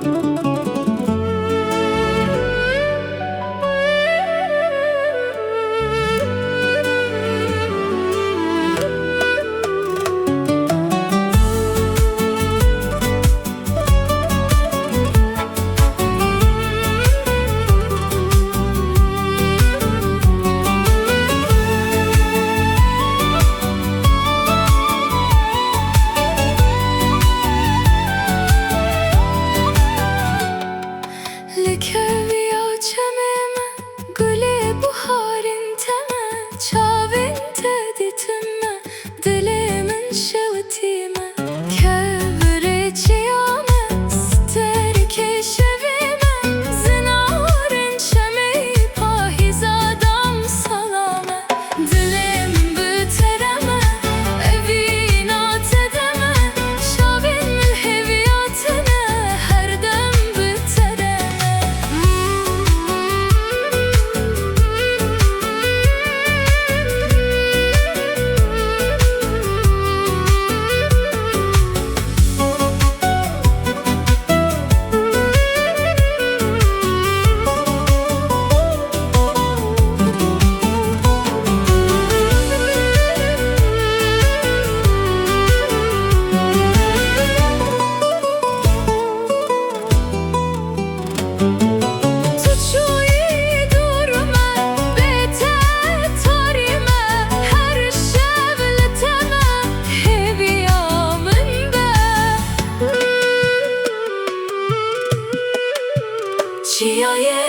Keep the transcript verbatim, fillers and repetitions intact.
Li keviya çemê me, gulê buharîn te me, çavên te dîtin me, dilê min şewitî me. Kevirê çiya me, sterkê şevê me, zinarên çemê pahîza damsala me. Dilê min bi te re me, evîna te de me, çavên min hêviya te ne, her dem bi te re me. Tu çûyî dûr me, bê te tarî me, her şev li te me, hêviya min be. Çiyayê